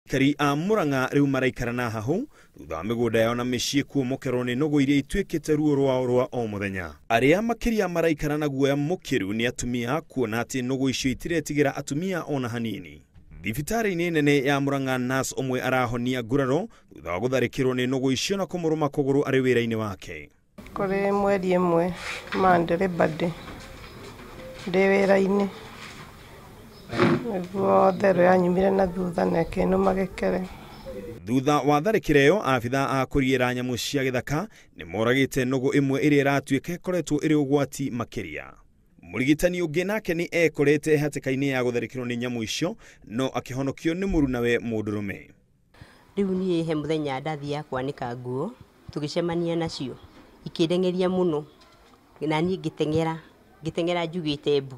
Aikari a Murang'a rĩu maraikara na hahũ thutha wa mĩgũnda yao na mĩciĩ kuomokerwo nĩ nũgũ iria ituĩkĩte ruo rwao rwa o mũthenya. Arĩa makĩria maraikara na guoya mũkĩru nĩ atumia, kuona atĩ nũgũ icio itiretigĩra atumia ona hanini. Thibitarĩ-inĩ nene ya Murang'a, nurse ũmwe arahonia nguraro thutha wa gũtharĩkĩrwo nĩ nũgũ icio na kũmũrũma kũgũrũ arĩ wĩra-inĩ wake. Kũrĩ mweri ĩmwe Monday, Labor Day, ndĩ wĩra-inĩ nĩguo therũ yanyumire na thutha na ĩkĩnũma gĩkere. Thutha wa tharĩkĩro ĩyo, abithaa a kũriĩra nyamũ cia gĩthaka nĩ moragĩte nũgũ ĩmwe ĩrĩa ĩratuĩka ĩkoretwo ĩrĩ ũgwati makĩria. Mũrigitani ũngĩ nake nĩ ekorete hatĩka-inĩ ya gũtharĩkĩrwo nĩ nyamũ icio, no akĩhonokio nĩ mũrunawe mũndũrũme. Rĩu niĩ he mũthenya ndathiaga kwanĩka nguo, tũgĩcemania nacio ikĩndengeria mũno, na niĩ ngĩteng'era njugĩte mbu.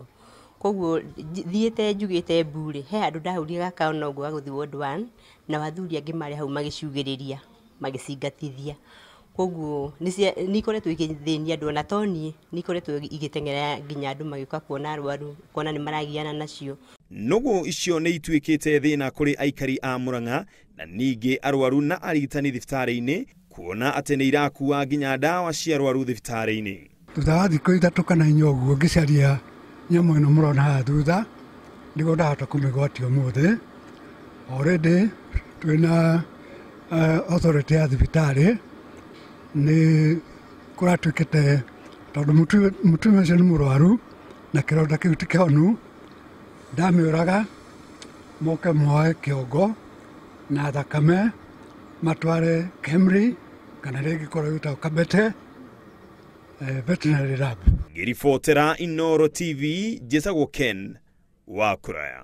Koguo thiĩte njugĩte mbu rĩ, he handũ ndahũrire gakaona ũguo ga gũthiĩ ward 1, na athuri angĩ marĩ hau magĩciugĩrĩria, magĩcingatithia. Koguo nĩ ikoretwo igĩthĩnia andũ, ona to niĩ, nĩ ikoretwo igĩteng'era nginya andũ magĩũka kuona arwaru, kuona nĩ maragiana nacio. Nũgũ icio nĩ ituĩkĩte thĩna kũrĩ aikari a Murang'a na ningĩ arwaru na arigitani thibitarĩ-inĩ, kuona atĩ nĩ irakua nginya ndawa cia arwaru thibitarĩ-inĩ. Thutha wa thikũ 3 kana 4 ũguo ngĩcaria nyamũ ĩno mũrona haha thutha, nĩguo ndahota kũmĩgwatia ũmũthĩ. Already twĩna authority ya thibitarĩ, nĩ kũratuĩkĩte tondũ mũtumia ũcio nĩ mũrwaru na kĩronda kĩu ti kĩhonu, ndamĩũraga moke moe kĩongo na thakame matware Kemri kana rĩngĩ korwo ĩtagwo Kabete veterinary lab. Ngĩribotera Inooro TV, njĩtagwo Ken wa Kũraya.